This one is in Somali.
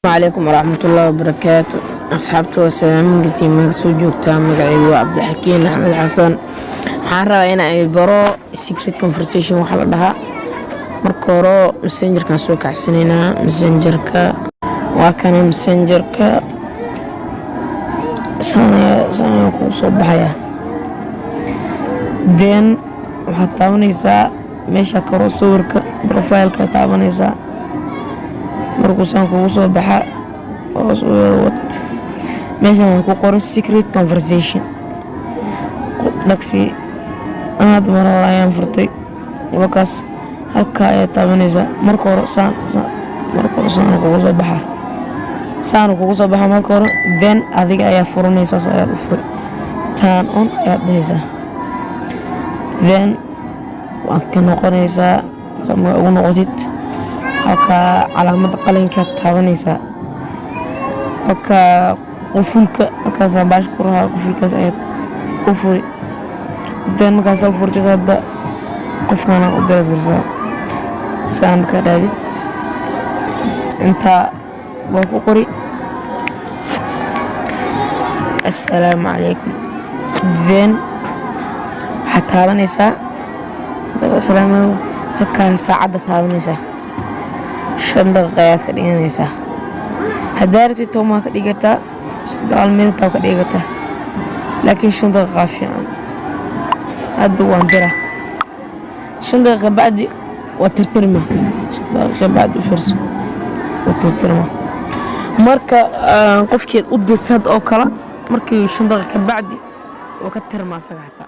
Calaykum waraxmatullaahi wabarakaatu. Asxaabta, waa salaaminkatiin maga soo joogtaa. Magacaygu waa Cabdixakiin Axmed Xasan. Waxaan rabaa in ay baro secret conversation waxaa la dhahaa. Marka hore Messengerkaan soo kacsanaynaa. Messengerka waa kana. Messengerka saanaya kugu soo baxaya. Then waxaad taabanaysaa meesha karo sawirka profileka taabanaysaa. Markuu saan kugu soo baxa, hoos u yar wad. Meeshan waxaa ku qoran secret conversation, dhagsi. Hadda mar hore ayaan furtay. Wakaas, halkaa ayaa taabanaysaa. Marka hore saan, marka hore saan kugu soo baxa, saan kugu soo baxa marka hore. Then adiga ayaa furanaysaas, ayaad u furay, turn on ayaad dhahaysaa. Then waad ka noqonaysaa. Sama ugu noqotid, halkaa calaamada qalinka taabanaysaa, halkaa qufulka, halkaasaa baash ku rahaa, qufulkaas ayaad u furi. Then markaasaa u furtid, hadda qofkaana u dira. Fiirsaa, saan markaa dhaadid, intaa waa ku qori "Assalaamu calaykum". Then waxaad taabanaysaa halkaa saacadda taabanaysaa, 5 daqiiqa ayaad ka dhiganaysaa. Haddaa rabtid 10 waa ka dhigataa, hal minute waa ka dhigataa, laakiin 5 daqiiqaa fiican. Hadda waan dira. 5 daqiiqa bacdi waa tirtirma. 5 daqiiqa bacdi, u fiirso, waa tirtirma. Marka qofkeed u dirtad oo kale, markii 5 daqiiqa bacdi waa ka tirma asaga xataa.